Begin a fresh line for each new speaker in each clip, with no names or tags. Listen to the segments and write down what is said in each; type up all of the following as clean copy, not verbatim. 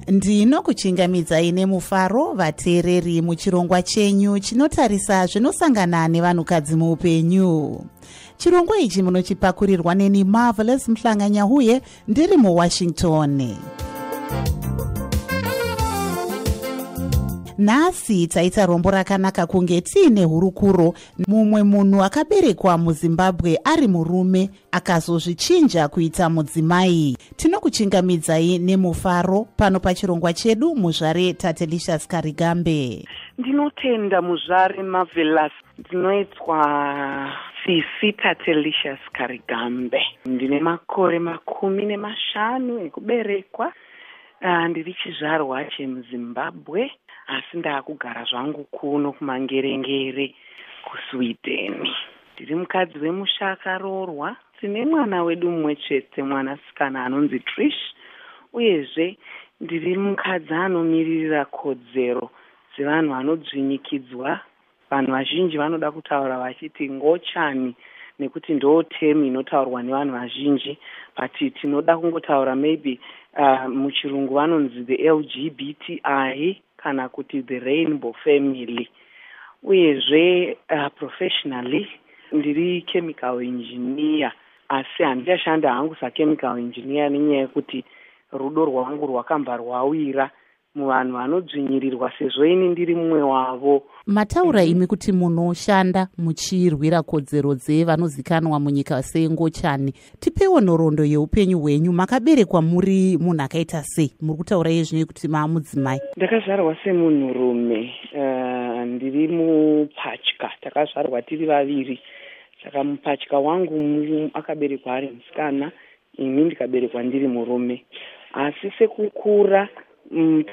Ndinokuchingamidzai nemufaro, vateereri, muchirongwa chenyu chinotarisa zvinosangana nevanhukadzi muupenyu. Chirongwa ichi munochipakurirwa neni, Marvelous Mhlanganyahuye, ndiri muWashington. Nhasi taita rombo rakanaka kunge tiine hurukuro mumwe munhu akaberekwa muZimbabwe ari murume, akazozvichinja kuita mudzimai. Tinokuchingamidzai nemufaro pano pachirongwa chedu, Muzvare Tatelicious Karigambe.
Ndinotenda, Muzvare Marvelous. Ndinoitwa Sisi Tatelicious Karigambe, ndine makore 15 ekuberekwa. Ndiri chizvarwa chemuZimbabwe, asi ndaakugara zvangu kuno kuMangerengere, kuSweden. Ndiri mukadzi wemusha akaroorwa, tine mwana wedu mumwe chete, mwanasikana anonzi Trish. Uyezve ndiri mukadzi anomiririra kodzero dzevanhu vanodzvinyikidzwa. Vanhu vazhinji vanoda kutaura vachiti ngochani, nekuti ndo term inotaurwa nevanhu vazhinji, but tinoda kungotaura maybe muchirungu vanonzi the LGBTI kana kuti the rainbow family. Uyezve professionally ndiri chemical engineer, asi handichashanda hangu sachemical engineer nenyaya yekuti rudo rwangu rwakambva rwawira muvanhu vanodzvinyirirwa, sezvo ini ndiri mumwe wavo.
Mataura imi kuti munoshanda muchirwira kodzero dzevanozikanwa munyika sengochani. Tipewo nhoroondo yeupenyu hwenyu. Makaberekwa muri munhu akaita sei? Muri kutaura iye zvino kuti maamudzimai.
Ndakazvarwa semunhurume, ndiri mupatya. Takazvarwa tiri vaviri, saka mupatya wangu akaberekwa ari musikana, ini ndikaberekwa ndiri murume. Asi sekukura,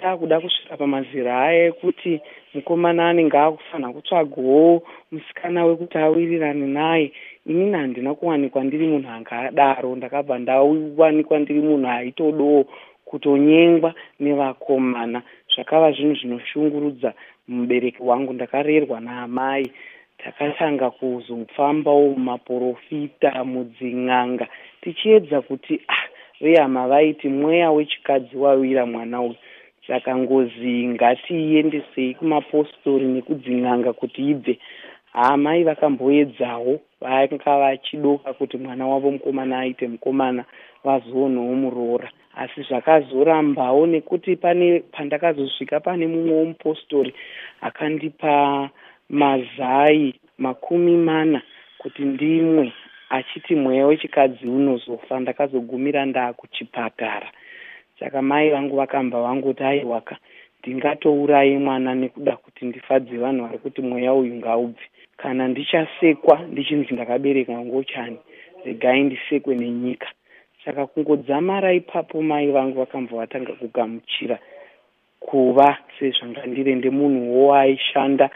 taakuda kusvika pamazera aya ekuti mukomana anenge akufanira kutsvagawo musikana wekuti awirirane naye, inini handina kuwanikwa ndiri munhu angadaro. Ndakabva ndawanikwa ndiri munhu aitodowo kutonyengwa nevakomana, zvakava zvinhu zvinoshungurudza mubereki wangu. Ndakarerwa naamai. Takatanga kuzofambawo mumaprofita, mudzin'anga, tichiedza kuti, ah, vehama vaiti mweya wechikadzi wawira mwana uyu, saka ngozi ngatiiendesei kumapostori nekudzin'anga kuti ibve. Hamai vakamboedzawo, vanga vachidoka kuti mwana wavo mukomana aite mukomana, vazoonawo muroora, asi zvakazorambawo nekuti pane pandakazosvika pane mumwe womupostori akandipa mazai 40 kuti ndimwe, achiti mweya wechikadzi unozofa. Ndakazogumira ndaakuchipatara. Saka mai vangu vakamba vangoti, "Aiwaka, ndingatouraye mwana nekuda kuti ndifadze vanhu vari kuti mweya uyu ngaubve? Kana ndichasekwa ndichinzi ndakabereka ngochani, regai ndisekwe nenyika." Saka kungodzamara ipapo, mai vangu vakambva vatanga kugamuchira kuva sezvanga ndiri. Ndemunhuwo aishanda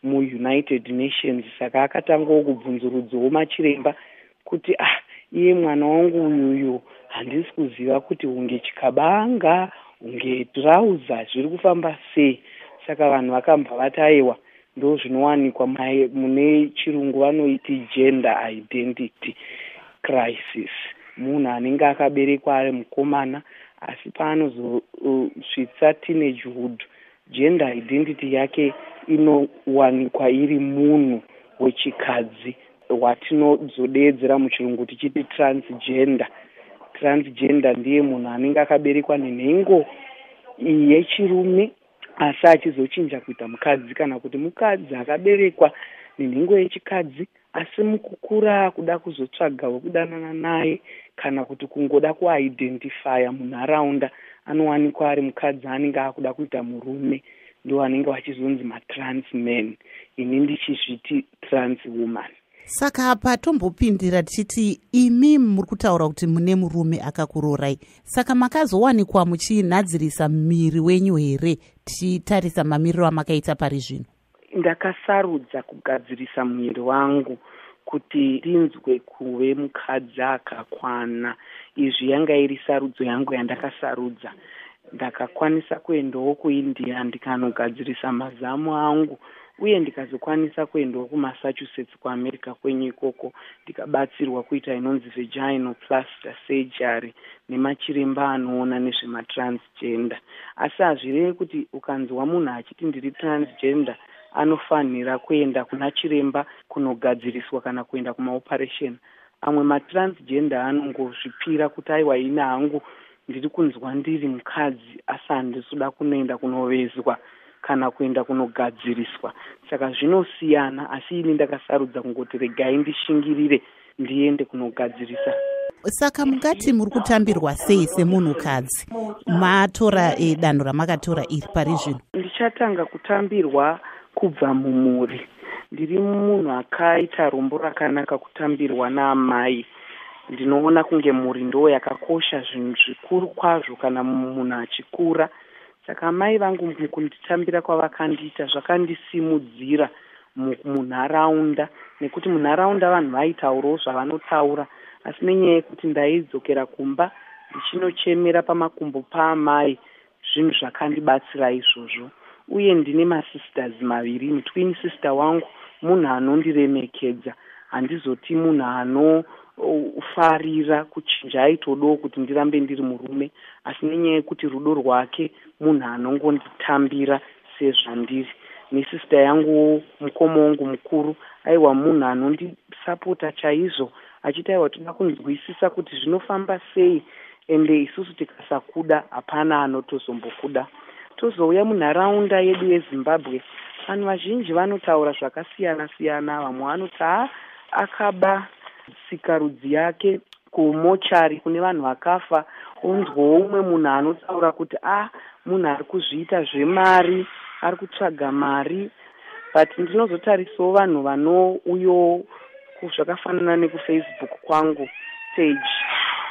muUnited Nations, saka akatangawo kubvunzurudzawo machiremba kuti, "Ah, iye mwana wangu uyuyu handisi kuziva kuti hunge chikabanga, hunge trouser, zviri kufamba sei?" Saka vanhu vakambva vati, "Aiwa, ndo zvinowanikwa mune chirungu vanoiti gender identity crisis, munhu anenge akaberekwa ari mukomana, asi paanozosvitsa teenagehood, gender identity yake inowanikwa iri munhu wechikadzi, watinozodeedzera muchirungu tichiti transgender." Transgender ndiye munhu anenge akaberekwa nenhengo yechirume asi achizochinja kuita mukadzi, kana kuti mukadzi akaberekwa nenhengo yechikadzi, asi mukukura kuda kuzotsvaga wekudanana naye kana kuti kungoda kuidentifya munharaunda, anowanikwa ari mukadzi anenge akuda kuita murume. Ndo vanenge vachizonzi matrans men, ini ndichizviti trans woman.
Saka patombopindira tichiti, imi muri kutaura kuti mune murume akakurorai, saka makazowanikwa muchinhadzirisa miri wenyu here, tichitarisa mamiriro amakaita pari zvino?
Ndakasarudza kugadzirisa muviri wangu kuti ndinzwe kuve mukadzi akakwana. Izvi yanga iri sarudzo yangu yandakasarudza. Ndakakwanisa kuendawo kuIndia, ndikanogadzirisa mazamu angu. Uye ndikazokwanisa kuendawo kuMassachusetts, kuAmerica kwenyu ikoko, ndikabatsirwa kuita inonzi vaginoplasty surgery nemachiremba anoona nezvematransgender. Asi hazvirevi kuti ukanzwa munhu achiti ndiri transgender anofanira kuenda kuna chiremba kunogadziriswa kana kuenda kumaoperation. Amwe matransgender anongozvipira kuti, aiwa, ini hangu ndiri kunzwa ndiri mukadzi, asi handisi kuda kunoenda kunovezwa kana kuenda kunogadziriswa. Saka zvinosiyana, asi ini ndakasarudza kungoti regai ndishingirire, ndiende kunogadzirisa.
Saka mungati muri kutambirwa sei semunhukadzi matora danho ramakatora iri pari zvino?
Ndichatanga kutambirwa kubva mumhuri. Ndiri munhu akaita rombo rakanaka kutambirwa naamai. Ndinoona kunge mhuri ndo yakakosha zvinhu zvikuru kwazvo kana munhu achikura. Saka amai vangu mukunditambira kwavakandiita zvakandisimudzira munharaunda, nekuti munharaunda vanhu vaitaurawo zvavanotaura, asi nenyaya yekuti ndaidzokera kumba ndichinochemera pamakumbo paamai, zvinhu zvakandibatsira izvozvo. Uye ndine masisters maviri. Mutwin sister wangu munhu anondiremekedza, handizoti munhu anofarira kuchinja, aitodawo kuti ndirambe ndiri murume, asi nenyaya yekuti rudo rwake, munhu anongonditambira sezvandiri. Nesista yangu, mukoma wangu mukuru, aiwa, munhu anondisapota chaizvo, achiti, aiwa, toda kunzwisisa kuti zvinofamba sei, ende isusu tikasakuda hapana anotozombokuda. Tozouya munharaunda yedu yeZimbabwe, vanhu vazhinji vanotaura zvakasiyana siyana. Vamwe vanoti, ha, akaba sikarudzi yake kumochari kune vanhu vakafa. Unzwawo umwe munhu anotaura kuti, a, munhu ari kuzviita zvemari, ari kutsvaga mari. But ndinozotarisawo vanhu vanouyawo, zvakafanana nekuFacebook kwangu page,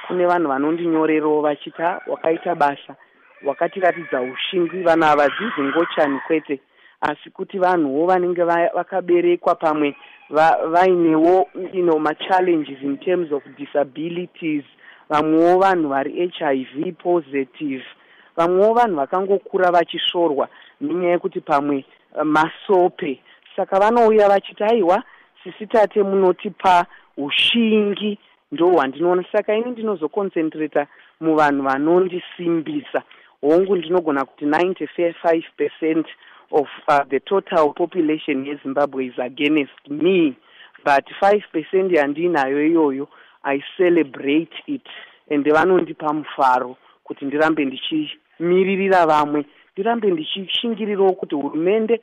kune vanhu vanondinyorerawo vachiti, wakaita basa, wakatiratidza ushingi. Vanhu ava hadzizi ngochani kwete, asi kuti vanhuwo vanenge vakaberekwa pamwe vainewo machallenges in terms of disabilities, vamwewo vanhu vari HIV positive, vamwewo vanhu vakangokura vachisvorwa nenyaya yekuti pamwe masope. Saka vanouya vachiti, aiwa, sisi Tate, munotipa ushingi. Ndo hwandinoona. Saka ini ndinozoconcentrata muvanhu vanondisimbisa. Hongu, ndinogona kuti 95% of the total population yeZimbabwe is against me, but 5% yandinayo iyoyo, I celebrate it, ende vanondipa mufaro kuti ndirambe ndichimiririra vamwe, ndirambe ndichishingirirawo kuti hurumende,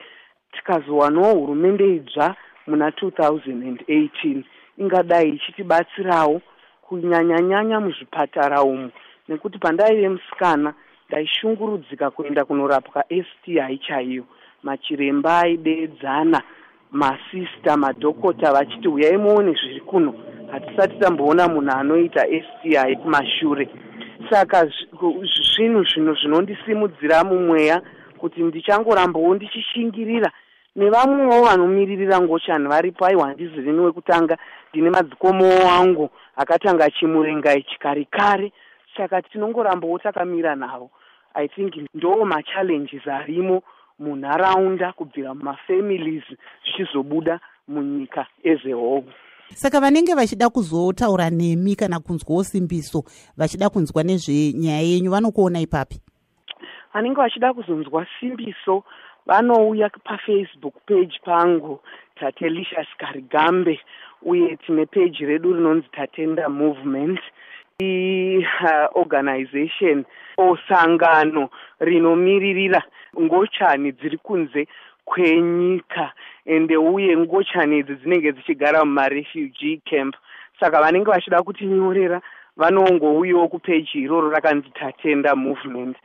tikazowanawo hurumende idzva muna 2018, ingadai ichitibatsirawo kunyanyanyanya muzvipatara umu, nekuti pandaive musikana ndaishungurudzika kuenda kunorapwa STI chaiyo. Machiremba aideedzana, masista, madhokota, vachiti, uyai muone zviri kuno, hatisati tamboona munhu anoita STI kumashure. Saka zvinhu zvino zvinondisimudzira mumweya kuti ndichangorambawo ndichishingirira. Nevamwewo vanomiririra ngochani varipo. Aiwa, handizirini wekutanga, ndine madzikomowo angu akatanga chimurenga ichi kare kare, saka tinongorambawo takamira navo. I think ndo machallenges arimo munharaunda, kubvira mumafamilies zvichizobuda munyika as a whole.
Saka vanenge vachida kuzotaura nemi kana kunzwawo simbiso, vachida kunzwa nezvenyaya yenyu, vanokuona ipapi?
Vanenge vachida kuzonzwa simbiso vanouya paFacebook page pangu, Tatelicious Karigambe, uye tine peji redu rinonzi Tatenda Movement, iorganization o sangano rinomiririra ngochani dziri kunze kwenyika, ende uye ngochani idzi dzinenge dzichigara mumarefugee camp. Saka vanenge vachida kutinyorera vanongouyawo kupeji iroro rakanzi Tatenda Movement.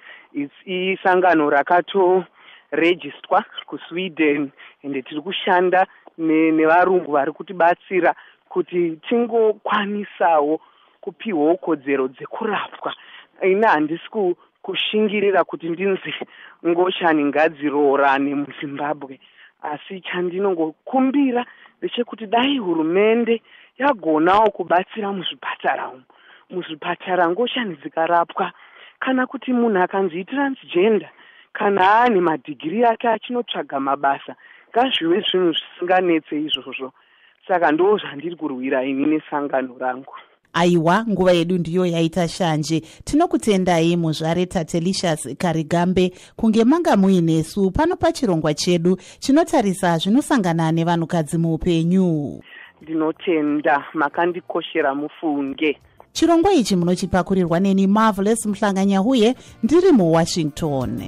Isangano rakatorejistwa kuSweden, ende tiri kushanda nevarungu vari kutibatsira kuti tingokwanisawo kupiwawo kodzero dzekurapwa. Ini handisi kushingirira kuti ndinzi ngochani ngadziroorane muZimbabwe, asi chandinongokumbira ndechekuti dai hurumende yagonawo kubatsira muzvipatara umu. Muzvipatara ngochani dzikarapwa, kana kuti munhu akanzi itransgender, kana aane madhigiri ake achinotsvaga mabasa, Ngazvive zvinhu zvisinganetse izvozvo. Saka ndo zvandiri kurwira ini nesangano rangu.
Aiwa, nguva yedu ndiyo yaita shanje. Tinokutendai, Muzvare Tatelicious Karigambe, kunge manga muinesu pano pachirongwa chedu chinotarisa zvinosangana nevanhukadzi muupenyu.
Ndinotenda, makandikoshera mufunge.
Chirongwa ichi munochipakurirwa neni, Marvelous Mhlanga Nyahuye, ndiri muWashington.